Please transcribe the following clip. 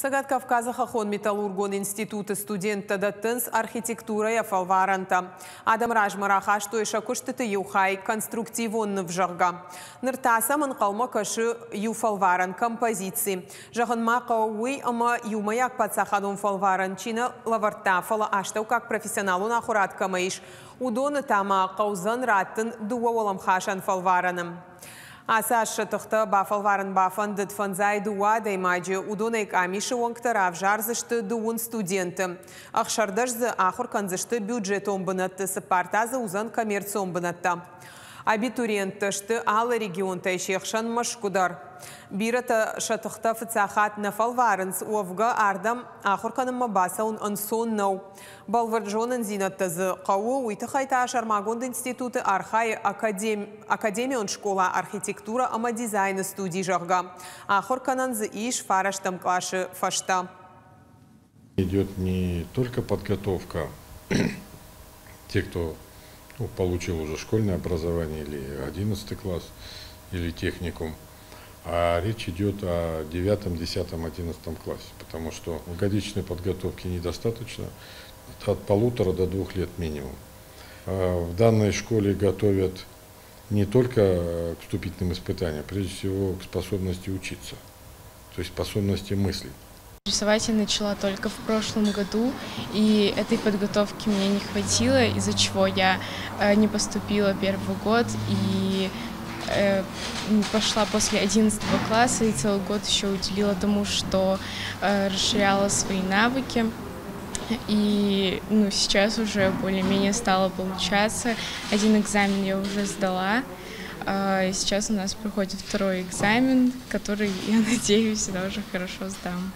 Цӕгат Кавказы хӕххон-металлургон институты студенттӕ дӕттынц архитектурӕйӕ фӕлварӕнтӕ. Адӕмы размӕ рахастой сӕ куыстыты иу хай конструктивон ныв, зӕгъгӕ. Ныр та сӕм ӕнхъӕлмӕ кӕсы иу фӕлварӕн композици. Зӕгъын ма хъӕуы уый, ӕмӕ иумӕйаг паддзахадон фӕлварӕн чи нӕ лӕвӕрдта, фӕлӕ астӕуккаг профессионалон ахуырад кӕмӕ ис, уыдоны та ма хъӕудзӕн раттын дыууӕ уӕлӕмхасӕн фӕлварӕны. Ацы аз сӕ тыхтӕ бафӕлварын бафӕндыд 52 адӕймаджы. Уыдонӕй къамисы уӕнгтӕ равзардзысты 20 студенты. 16 дзы ахуыр кӕндзысты бюджетон бынӕтты, цыппар та дзы уыдзӕн коммерцион бынӕттӕ. Абитуриенттӕ сты алы регионтӕй, се хсӕн Мӕскуы дӕр. Бирӕтӕ сӕ тыхтӕ фыццаг хатт нӕ фӕлварынц, уӕвгӕ ардӕм ахуыр кӕнынмӕ бацӕуын ӕнцон нӕу. Бӕлвырд зонындзинӕдтӕ дзы хъӕуы, уый тыххӕй та сӕрмагонд институты архайы академион скъола архитектурӕ ӕмӕ дизайны студи, зӕгъгӕ. Ахуыр кӕнӕн дзы ис фарӕстӕм къласы фӕстӕ. Идет не только подготовка тех, кто, ну, получил уже школьное образование или 11 класс, или техникум, а речь идет о 9, 10, 11 классе, потому что годичной подготовки недостаточно, это от 1,5 до 2 лет минимум. В данной школе готовят не только к вступительным испытаниям, прежде всего к способности учиться, то есть способности мыслить. Рисовать я начала только в прошлом году, и этой подготовки мне не хватило, из-за чего я не поступила первый год и пошла после 11 класса и целый год еще уделила тому, что расширяла свои навыки. И, ну, сейчас уже более-менее стало получаться. Один экзамен я уже сдала. И сейчас у нас проходит второй экзамен, который, я надеюсь, тоже хорошо сдам.